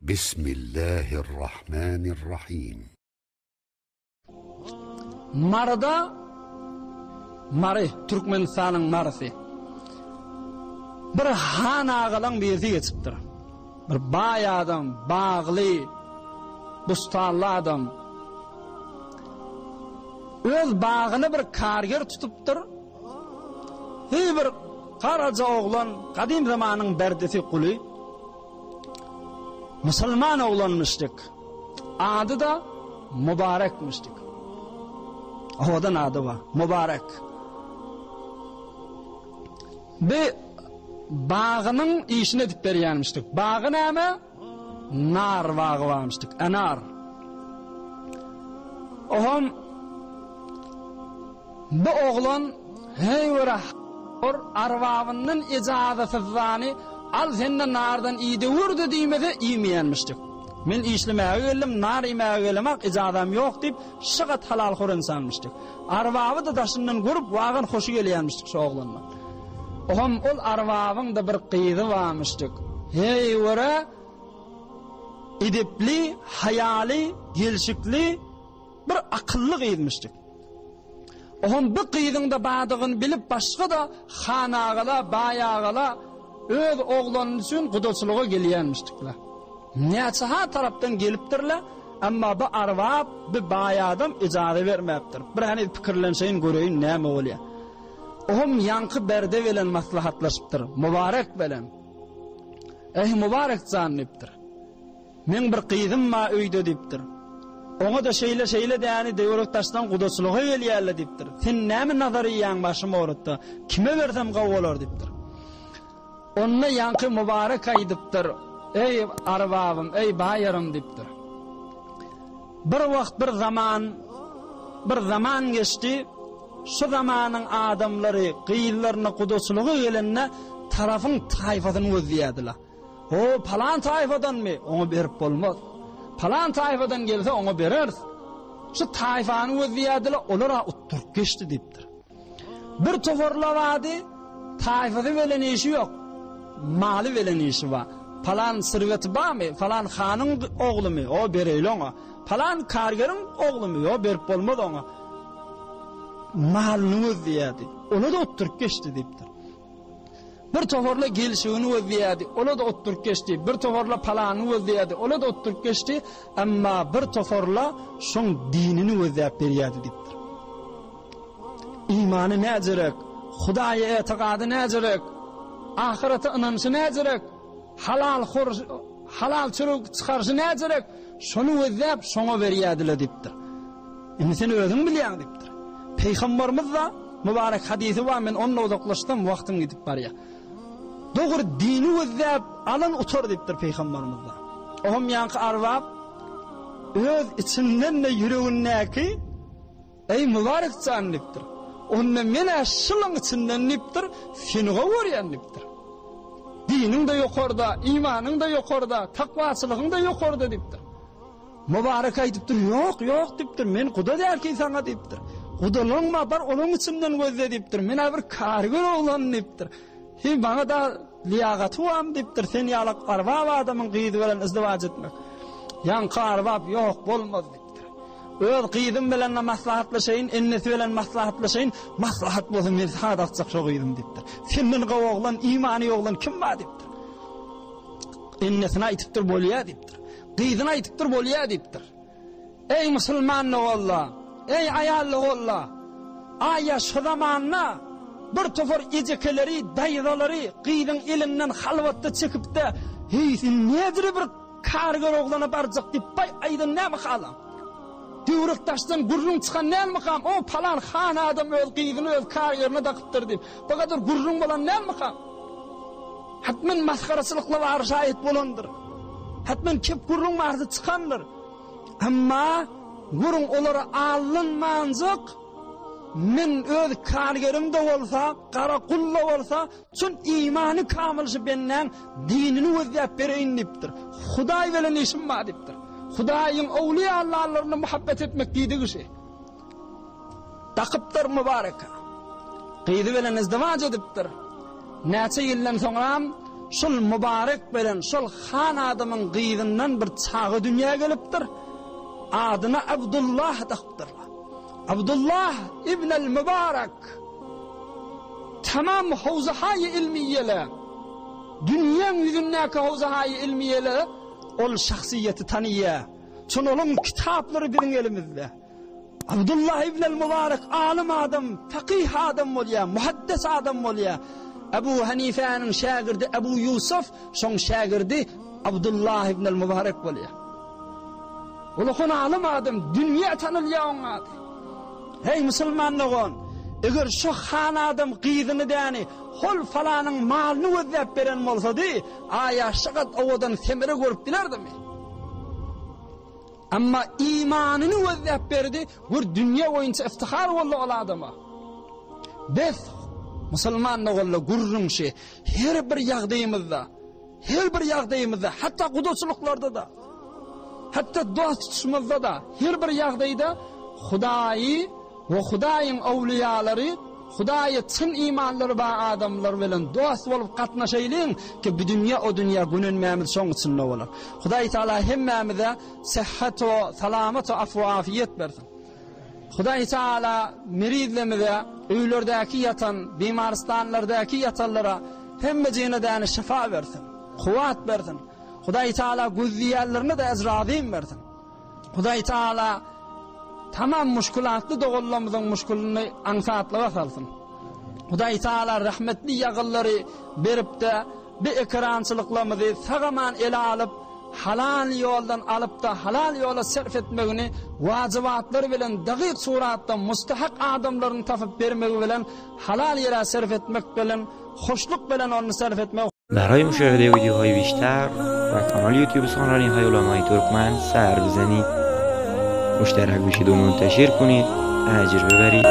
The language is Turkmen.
Bismillahirrahmanirrahim. Maryda Mary, Türkmenistanyň Marysy. Bir han agalaň birisi geçipdir. Bir baý adam, bagly, bustanly adam. Öz bagyna bir karger tutupdyr. Heý bir garaja oglan, gadym zamanyň berdisi guly. Musulman oglanmyşdyk. Ady-da Mubarekmişdik. Owadan ady bar. Mubarek. Bi bagynyň işini edip berýänmişdik. Bagy näme? Nar bagy barmyşdyk. Enar. Oham Bu oglan heý bir hor arbabyndan ejazasyzany al sende nardan iýdewür-de diýmese iýmeýänmişdik. Men işlemäge geldim, nar iýmäge gelemak, ejazam ýok diýip, şygat halalhor ynsanmyşdyk. Arbaby-da daşyndan görüp wagan hoşy gelýänmişdik şu oglandan. Oham ol arbabyň-da bir gyzy barmyşdyk. Heý bir edepli, haýaly, gelşikli bir akylly gyzmyşdyk. Oňam bu gyzyň-da bardygyny bilip başga-da han agala, baý agala öz oglany üçin gudaçylyga gelýänmişdikler. Näçe-ha tarapdan gelipdirler, emma bu arbap, bu baý adam ijaza bermäpdir. Bir heniz pikirlenşeýin göreýin näme bolýar. Oňam ýaňky berde bilen maslahatlaşypdyr, Mubarek bilen. Eý, Mubarek jan diýipdir. Meň bir gyzym bar öýde diýipdir. Oňa-da şeýle-şeýle däni döwrek daşdan gudaçylyga gelýärler diýipdir. Sen näme nazar iýýäň başym owratda, kime bersem gowy bolar diýipdir. Onda ýaňky Mubarek aýdypdyr, Eý, arbabym, eý, baýarym diýipdir. Bir wagt bir zaman, bir zaman geçdi, şu zamanyň adamlary gyzlaryna gudaçylyga gelende tarapyň taýfasyny gözleýärdiler. O, palan taýfadanmy? Oňa berip bolmaz. Palan taýfadan gelse, oňa bereris. Şu taýfany gözleýärdiler, olar-a utduryp geçdi diýipdir. Bir toparla bardy, taýfasy bilen işi ýok, maly bilen işi bar. Palan sirweti barmy? Palan hanyň oglumy? O, bereýli oňa. Palan kargeriň oglumy? Ýok, berip bolmaz oňa. Malyny gözleýärdi. Ola-da utduryp geçdi diýipdir. Bir toparla gelşigini gözleýärdi, ola-da otduryp geçdi, bir toparla palanyny gözleýärdi, ola-da otduryp geçdi, emma bir toparla şoň dinini gözläp berýärdi diýipdir. Imany näjerek, Hudaýa etigady näjerek, ahyrete ynanşy näjerek, halal hor halal çörek çykaryşy näjerek, şony gözläp şoňa berýärdiler diýipdir. Indi sen özüň bilýäň diýipdir. Pygamberimiz-da mübarek hadysy bar, men ondan uzaklaşsam wagtym gidip barýar. Dogry dini gözläp alan utar diýipdir Pygamberimiz-da. Oňam ýaňky arbap öz içinden-de ýüregindäki Eý Mübarek jan diýipdir. Onda men-ä şylyň içinden diýipdir, seni gowy görýän diýipdir. Diniň-de ýokarda, imanyň-da ýokarda, takwaçylygyň-da ýokarda diýipdir. Mubarek aýdypdyr, Ýok, ýok diýipdir, men guda dälki saňa diýipdir. Gudalaňma, bar olaň içinden gözle diýipdir. Men-ä bir kargör oglan diýipdir. Heý, maňa-da liýagaty barmy diýipdir, sen ýalak arbap adamyň gyzy bilen izdiwaç etmek. Ýaňky arbap, Ýok, bolmaz diýipdir. Öz gyzym bilen-de maslahatlaşaýyn, ennesi bilen maslahatlaşaýyn, maslahat bolsa men saňa dakjak şo gyzym diýipdir. Senden gowy oglan, imany oglan kim bar diýipdir. Ennesine aýdypdyr, bolýa diýipdir. Gyzyna aýdypdyr, bolýa diýipdir. Eý musulman doganlar, eý aýal doganlar, aýa şu zamanda bir topar ejekeleri, daýzalary gyzyň elinden halwatda çekipde, heý sen nedir bir karger oglana barjak diýip baý aýdan näme halam? Döwrek daşdan gürrüň çykan dälmikam, o palan han adam öz gyzyny öz kargerine dakypdyr diýip, bu gadar gürrüň bolan dälmikam? Hetmen masgaraçylykly bary şaýat bolandyr. Hetmen kep gürrüň barysy çykandyr. Emma görüň olara alynmanjyk men öz kargerim-de bolsa, gara gul-da bolsa, çün imany kamyl şu bendäň dinini gözläp bereýin diýipdir. Hudaý bilen işim bar diýipdir. Hudaýyň owliýa Allalaryna muhabbet etmek diýdigi şi. Dakypdyr mübareka. Gyzy bilen izdiwaç edipdir. Näçe ýyldan soňram. Şol Mübarek bilen şol han adamyň gyzyndan bir çaga dünýä gelipdir. Adyna Abdullah dakypdyrlar. Abdullah ibn el-Mübarek tamam howzahaýy ilmiýele, dünýäň ýüzündäki howzahaýy ilmiýele ol şahsyýeti tanyýar. Çün olaň kitaplary biziň elimizde. Abdullah ibn el-Mubarek alym adam, fakyh adam bolýar, muhaddes adam bolýar. Ebu Hanifäniň şägirdi Ebu Ýusuf, şoň şägirdi Abdullah ibn el-Mubarek bolýar. Ulukan alym adam, dünýä tanylýar oň ady. Heý musulman dogan, eger şo han adam gyzyny däni hol falanyň malyny gözläp beren bolsady, aýa şagat owadan semere görüp bilardimi? Emma imanyny gözläp berdi, gör dünýe boýunça iftihar boldy ol adama. Bes, musulman doganlar gürrüň şi, her bir ýagdaýymyzda, her bir ýagdaýymyzda, hatda gudaçylyklarda-da, hatda dost tutuşymyzda-da, her bir ýagdaýda Hudaýy we Hudaýyň awliýalary, Hudaýa çyn imanlary bar adamlar bilen dost bolup gatnaşaýlyň ki bu dünýe o dünýä gönenmämiz şoň içinde bolar. Hudaý Taala hemmämize sihhat we salamat we afw afiýet bersin. Hudaý Taala merizlemize öýlerdäki ýatan, bimarystanlardäki ýatanlara hemmejigine däne şyfa bersin, kuwwat bersin. Hudaý Taala gözleýänlerine-de ejr azym bersin. Hudaý Taala tamam muşkulatly doganlarymyzyň muşkulyny aňsatlyga salsyn. Hudaý Taala rahmetli ýagyllary berip-de, bi ekerançylyklarymyzy sag-aman ele alyp, halal ýoldan alyp-da, halal ýola serf etmegini wajybatlary bilen dagyk suratda mustahak adamlaryny tapyp bermegi bilen halal ýere serf etmek bilen hoşluk bilen ony serf etmegi برای مشاهده ویدیوهای بیشتر و کانال یوتیوب سخنرانی های علمای ترکمن سر بزنید مشترک بشید و منتشر کنید اجر ببرید.